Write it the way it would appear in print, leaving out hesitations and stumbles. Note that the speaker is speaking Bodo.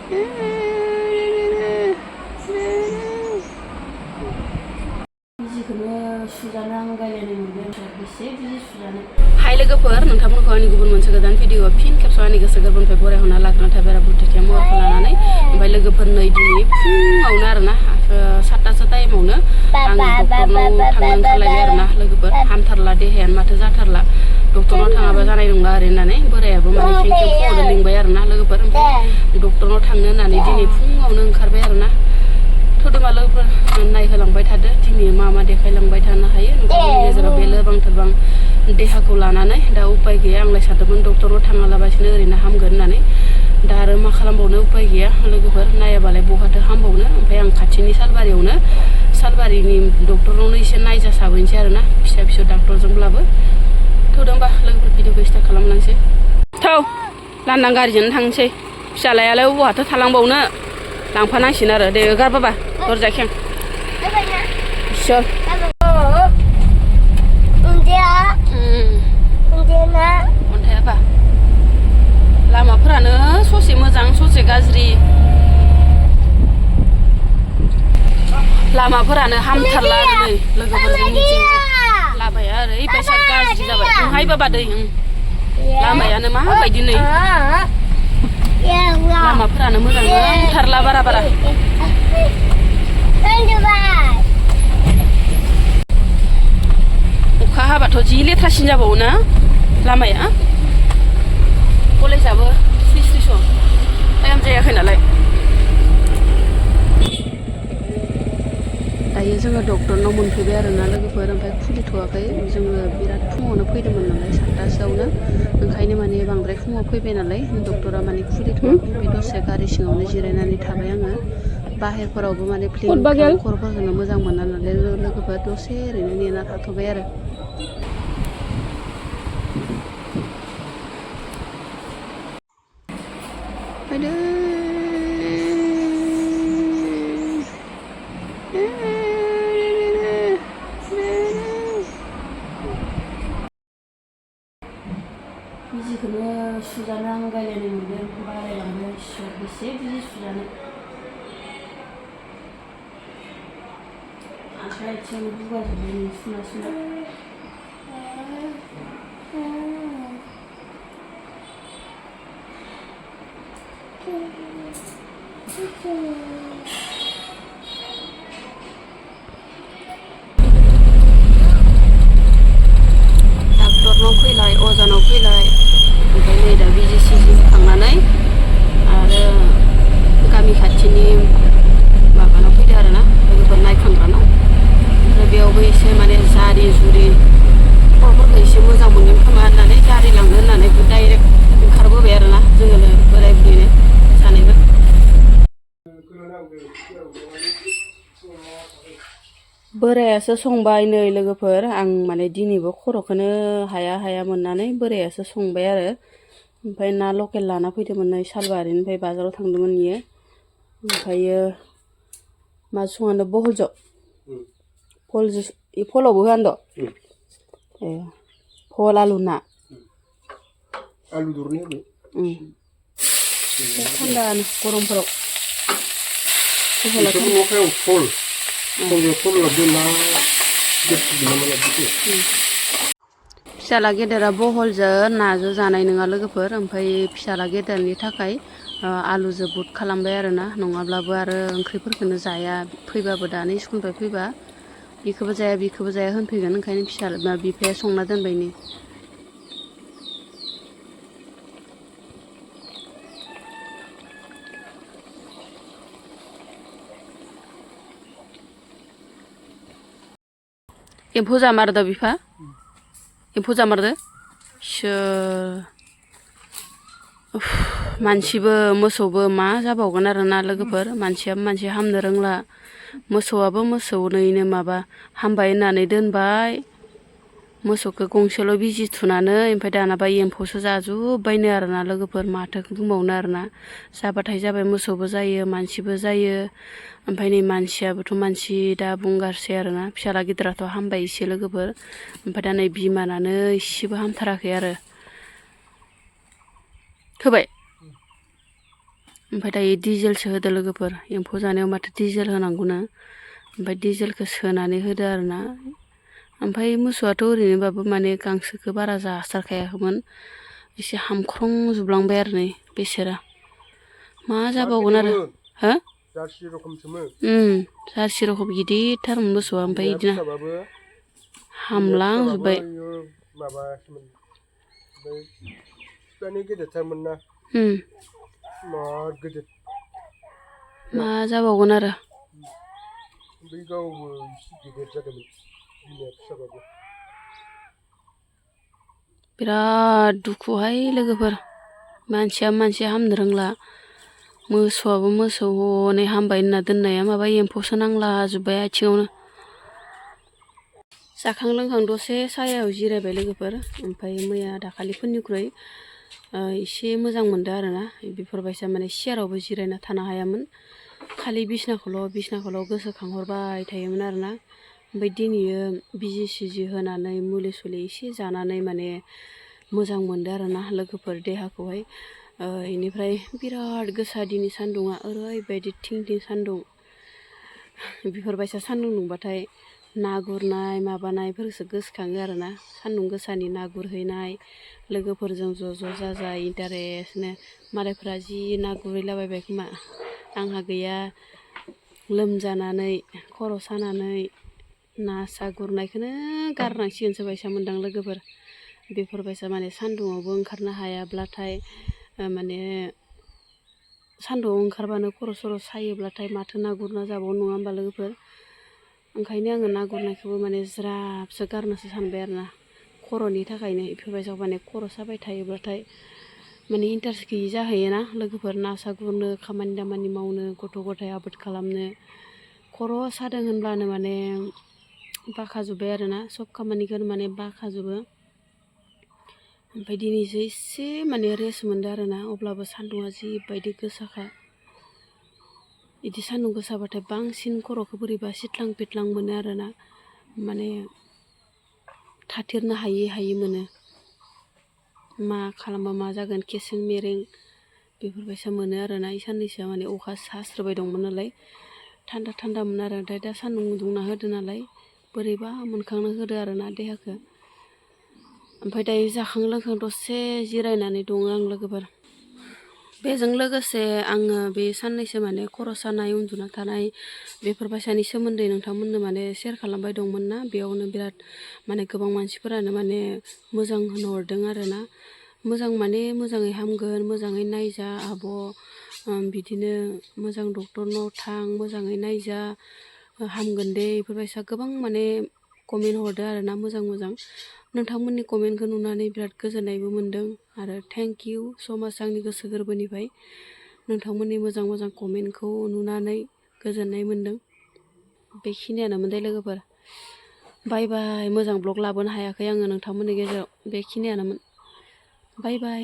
Hai लोगोफोर नोंथांमोनखौ आंनि गुबुन मोनसे गोदान भिडिअ फिन खेबसेबाव आंनि गोसो गोरबोनिफ्राय बरायहरना लाग्रोना थाबाय आरो बुरथेथिया महरखौ लानानै ओमफ्राय लोगोफोर नै दिनै फुङावनो आरोना 7टासो टाइमावनो आं डक्टरनाव थांनो ओंखारलायबाय आरोना लोगोफोर हामथारला देहायानो माथो जाथारला डक्टरनाव थाङाबा जानाय नंला आरो होननानै बोरायाबो माने खेंखें फुङावनो लिंबाय आरोना लोगोफोर ओमफ्राय डक्टरनाव थांनो होननानै दिनै फुङावनो ओंखारबाय आरोना थोदोमा लोगोफोर नायहोलांबाय थादो दिनै मा मा देखायलांबाय थानो हायो नोंथांमोननि गेजेराव बे लोरबां थोरबां देहाखौ लानानै दा उपाय गैया आंलाय सानदोंमोन डक्टरनाव थाङालाबासिनो ओरैनो हामगोन होननानै दा आरो मा खालामबावनो उपाय गैया लोगोफोर नायाबालाय बहाथो हामबावनो ओमफ्राय आं खाथिनि सालबारिनि डक्टरनावनो एसे नायजासाबैनोसै आरोना फिसा फिसौ डक्टरजोंब्लाबो थौदोंबा लोगोफोर भिडिअखौ स्टार्ट खालामलांसै थौ लांदां गारिजोंनो थांसै फिसालायालाय बहाथो थालांबावनो लांफानांसिगोन आरो दे गार बाबा दरजा खें इसोर अन्थायाबा लामाफोरानो ससे मोजां ससे गाज्रि लामाफोरानो हामथारला आरो नै लोगोफोर जोंनिथिं लामाया ओरैबायसा गाज्रि जाबाय ओंहाय बाबा दै लामायानो माबायदि नै लामाफोरानो मोजां नंथारला बारा अखा हाबाथ' जि लेथ्रासिन जाबावो ना लामाया कलेजाबो स्लिस टाइम जायाखै नालाय दायो जोङो डक्टरनाव मोनफैबाय आरोना लोगोफोर ओमफ्राय खुलिथ'वाखै जोङो बिराद फुङावनो फैदोंमोन नालाय 7टासोआवनो ओंखायनो माने बांद्राय फुङाव फैबाय नालाय डक्टरा माने खुलिथ'वाखै ओमफ्राय दसे गारि सिङावनो जिरायनानै थाबाय आङो बाहेरफोरावबो माने फ्लिम खर'फोरखौनो मोजां मोना नालाय लोगोफोर दसे ओरैनो नेना थाथ'बाय आरो फैदो बिजिखौनो सुजानो आंगायलायनाय मोनदों बारायलांबाय बेसे बिजि सुजानो आखाइ आथिङानो बुगाजोब्बाय सुना डक्टरनाव फैलाय अजानाव फैलाय ओमफ्राय नै दा बिजि सिजि होखांनानै आरो गामि खाथिनि माबानाव फैदो आरोना लोगोफोर नायखांग्रानाव ओमफ्राय बेयावबो एसे माने जारि जुरि खर'फोरखौ एसे मोजां मोनगोन खोमा होननानै गारि लांनो होननानै डाइरेक्ट ओंखारबोबाय आरोना जोङो बोराय बुरैनो सानैबो बोरायासो संबाय नै लोगोफोर आं माने दिनैबो खर'खौनो हाया मोननानै बोरायासो संबाय आरो ओमफ्राय ना लकेल लाना फैदोंमोन नै सालबारिनिफ्राय बाजाराव थांदोंमोन बियो ओमफ्रायो मा संहानो बहलजो फलावबो होआनद' ए फल आलु ना आलु दरनै थान्दानो गरमफोराव फिसाला गेदेरा बहलजों नाजों जानाय नङा लोगोफोर ओमफ्राय फिसाला गेदेरनि थाखाय आलुजों बुट खालामबाय आरोना नङाब्लाबो आरो ओंख्रिफोरखौनो जाया फैबाबो दानो स्कुलनिफ्राय फैबा बेखौबो जाया होनफैगोन ओंखायनो फिसाला बिफाया संना दोनबाय नै एम्फौ जामारदो बिफा एम्फौ जामारदो मानसिबो मोसौबो मा जाबावगोन आरोना लोगोफोर मानसियाबो मानसि हामनो रोंला मोसौआबो मोसौनैनो माबा हामबाय होननानै दोनबाय मोसौखौ गंसेल' बिजि थुनानै ओमफ्राय दानाबा एम्फौसो जाजोब्बायनो आरोना लोगोफोर माथो बुंबावनो आरोना जाबाथाय जाबाय मोसौबो जायो मानसिबो जायो ओमफ्राय नै मानसियाबोथ' मानसि दा बुंगारसै आरोना फिसाला गिदिराथ' हामबाय एसे लोगोफोर ओमफ्राय दा नै बिमानानो एसेबो हामथाराखै आरो होबाय ओमफ्राय दायो डिजेलसो होदो लोगोफोर एम्फौ जानायाव माथो डिजेल होनांगौनो ओमफ्राय डिजेलखौ सोनानै होदो आरोना ओमफ्राय मोसौआथ' ओरैनोबाबो माने गांसोखौ बारा जासारखायाखैमोन एसे हामख्रंजोबलांबाय आरो नै बेसोरा मा जाबावगोन आरो हो जारसि रखमसोमोन जारसि रखम गिदिरथारमोन मोसौआ ओमफ्राय बिमाया बिदिनो फिसाबाबो हामलांजोब्बाय माबासोमोन ओमफ्राय बिफानि गेदेरथारमोन ना मार गिदिर मा जाबावगोन आरो बै गावबो एसे गिदिर जादोंमोन बिमाया फिसाबाबो बिराद दुखुहाय लोगोफोर मानसिया मानसि हामनो रोंला मोसौआबो मोसौ हनै हामबाय होनना दोननाया माबा एम्फौसो नांला जोब्बाय आथिङावनो जाखां लोंखां दसे सायायाव जिरायबाय लोगोफोर ओमफ्राय मैया दाखालिफोरनिख्रुइ एसे मोजां मोनदों आरोना बेफोरबायसा माने सियारावबो जिरायना थानो हायामोन खालि बिसनाखौल' गोसोखांहरबाय थायोमोन आरोना ओमफ्राय दिनैयो बिजि सिजि होनानै मुलि सुलि एसे जानानै माने मोजां मोनदों आरोना लोगोफोर देहाखौहाय बेनिफ्राय बिराद गोसा दिनै सान्दुङा ओरैबायदि थिं थिं सान्दुं बेफोरबायसा सान्दुं दुंबाथाय ना गुरनाय माबानायफोरसो गोसोखाङो आरोना सान्दुं गोसानि ना गुरहैनाय लोगोफोरजों ज' जाजाय इन्टारेस्टनो मालायफ्रा जि ना गुरहैलाबायबाय खोमा आंहा गैया लोमजानानै खर' सानानै ना सा गुरनायखौनो गारनांसिगोनसो बायसा मोनदां लोगोफोर बेफोरबायसा माने सान्दुङावबो ओंखारनो हायाब्लाथाय माने सान्दुङाव ओंखारबानो खर' सर' सायोब्लाथाय माथो ना गुरना जाबावो नङा होमबा लोगोफोर ओंखायनो आङो ना गुरनायखौबो माने ज्राबसो गारनोसो सानबाय आरोना खर'नि थाखायनो बेफोरबायसायाव माने खर' साबाय थायोब्लाथाय माने इन्टारेस्ट गैयि जाहैयोना लोगोफोर ना सा गुरनो खामानि दामानि मावनो गथ' गथाय आबाद खालामनो खर' सादों होनब्लानो माने बाखाजोब्बाय आरोना सब खामानिखौनो माने बाखाजोबो ओमफ्राय दिनैसो एसे माने रेस्ट मोनदों आरोना अब्लाबो सान्दुङा जिबायदि गोसाखा बिदि सान्दुं गोसाबाथाय बांसिन खर'खौ बोरैबा सिथ्लां फिथ्लां मोनो आरोना माने थाथेरनो हायि मोनो मा खालामबा मा जागोन केसें मेरें बेफोरबायसा मोनो आरोना इ साननैसोआ माने अखा सास्रोबाय दंमोन नालाय थान्दामोन आरो ओमफ्राय दा सान्दुं दुंना होदो नालाय बोरैबा मोनखांनो होदो आरोना देहाखौ ओमफ्राय दायो जाखां लोंखां दसे जिरायनानै दङ आं लोगोफोर बेजों लोगोसे आङो बे साननैसो माने खर' सानाय उन्दुना थानाय बेफोरबायसानि सोमोन्दै नोंथांमोननो माने सेयार खालामबाय दंमोन ना बेयावनो बिराद माने गोबां मानसिफोरानो माने मोजां होनहरदों आरोना मोजां माने मोजाङै हामगोन मोजाङै नायजा आब' बिदिनो मोजां डक्टरनाव थां मोजाङै नायजा हामगोन दे बेफोरबायसा गोबां माने कमेन्ट हरदों आरोना मोजां नोंथांमोननि कमेन्टखौ नुनानै बिराद गोजोननायबो मोन्दों आरो थेंक इउ स' माच आंनि गोसो गोरबोनिफ्राय नोंथांमोननि मोजां कमेन्टखौ नुनानै गोजोननाय मोन्दों बेखिनियानोमोन दे लोगोफोर बाय बाय मोजां ब्लग लाबोनो हायाखै आङो नोंथांमोननि गेजेराव बेखिनियानोमोन बाय बाय